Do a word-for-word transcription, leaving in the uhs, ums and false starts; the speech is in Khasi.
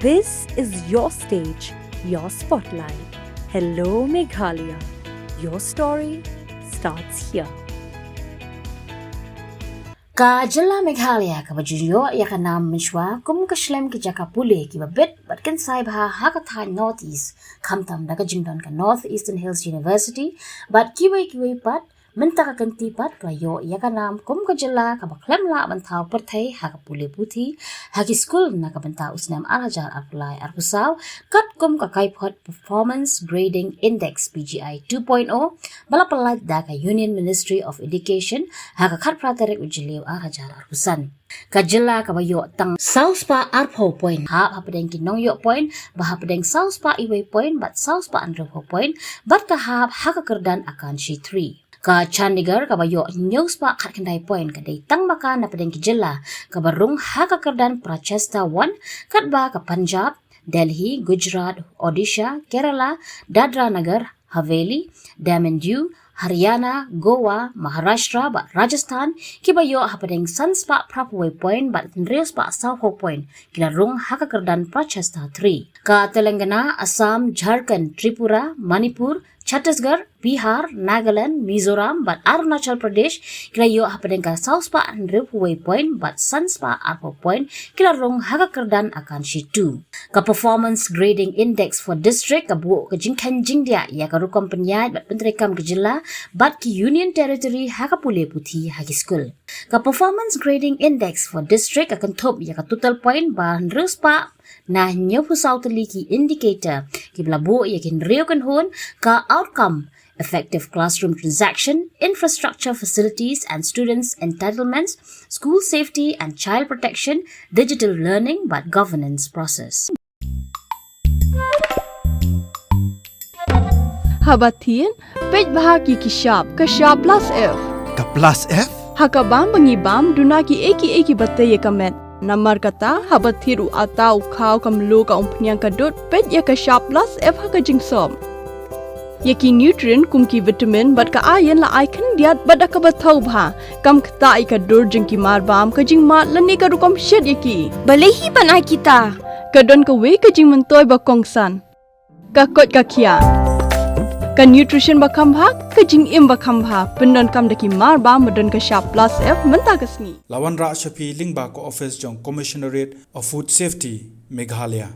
This is your stage, your spotlight. Hello Meghalaya. Your story starts here. Ka jylla Meghalaya kaba ju ïoh ïa ka nam mynshuwa kum ka shlem ki jaka pule kiba bit bad kynsai bha ha ka thaiñ North East, khamtam da ka jingdon ka North Eastern Hills University bad kiwei kiwei pat, mynta ka kynti pat ka la ïoh ïa ka nam kum ka jylla kaba khlem lah ban thaw pyrthei ha ka pule puthi ha ki skul na ka bynta u snem ar hajar arphew lai arphew saw, katkum ka Kaiphod Performance Grading Index, P G I two point oh, ba la pyllait da ka Union Ministry of Education ha ka khatphra tarik u Jylliew ar hajar arphew san. Ka jylla kaba ïoh tang saw spah arphew point, hap hapdeng ki nongïoh point ba hapdeng saw spah iwei point bad saw spah hynriewphew point, bad ka hap ha ka kyrdan Akanshi three. Ka Chandigarh kaba ïoh hynñiew spah khatkhyndai point ka dei tang ma ka napdeng ki jylla kaba rung ha ka kyrdan Prachesta one, katba ka Punjab, Delhi, Gujarat, Odisha, Kerala, Dadra Nagar Haveli, Daman Diu, Haryana, Goa, Maharashtra bad Rajasthan kiba ïoh hapdeng san spah phraphew wei point bad hynriew spah sawphew point ki la rung ha ka kyrdan Prachesta three. Ka Telangana, Assam, Jharkhand, Tripura, Manipur, Chhattisgarh, Bihar, Nagaland, Mizoram bad Arunachal Pradesh ki la ïoh hapdeng ka saw spah hynriewphew wei point bad san spah arphew point ki la rung ha ka kyrdan Akanshi two. Ka Performance Grading Index for District ka buh ka jingkheiñ jingdiah ïa ka rukom pynïaid bad pyntreikam ka jylla bad ki Union Territory ha ka pule puthi ha ki skul. Ka Performance Grading Index for District ka kynthup ïa ka total point ba hynriew spah na hynñiewphew saw tylli ki indicator kiba la buh ïa ki hynriew kynhun: ka outcome, effective classroom transaction, infrastructure, facilities and students entitlements, school safety and child protection, digital learning bad governance process. Haba thied, peit bha ki ki shap, ka shap plus F. Ka plus F? Ha ka bam ba ngi bam, duna ki ei ki ei kiba tei ïa ka met. Namar kata, haba thied u atta, u khaw, ka mluh, ka umphniang, ka dud, peit ïa ka shap plus F ha ka jingsop. Ïa ki nutrient kum ki vitamin bad ka iron la ai khyndiat bad da kaba thaw bha. Kam ktah ïa ka dur jong ki marbam, ka jingmad lane ka rukom shet ïa ki. Balei hi ban ai kita? Ka don kawei ka jingmyntoi ba kongsan. Ka koit ka khiah. Ka nutrition ba kham bha, ka jingim ba kham bha. Pyndonkam da ki marbam ba don ka shap plus F mynta ka sngi. La wanrah sha phi lyngba ka office jong Commissionerate of Food Safety, Meghalaya.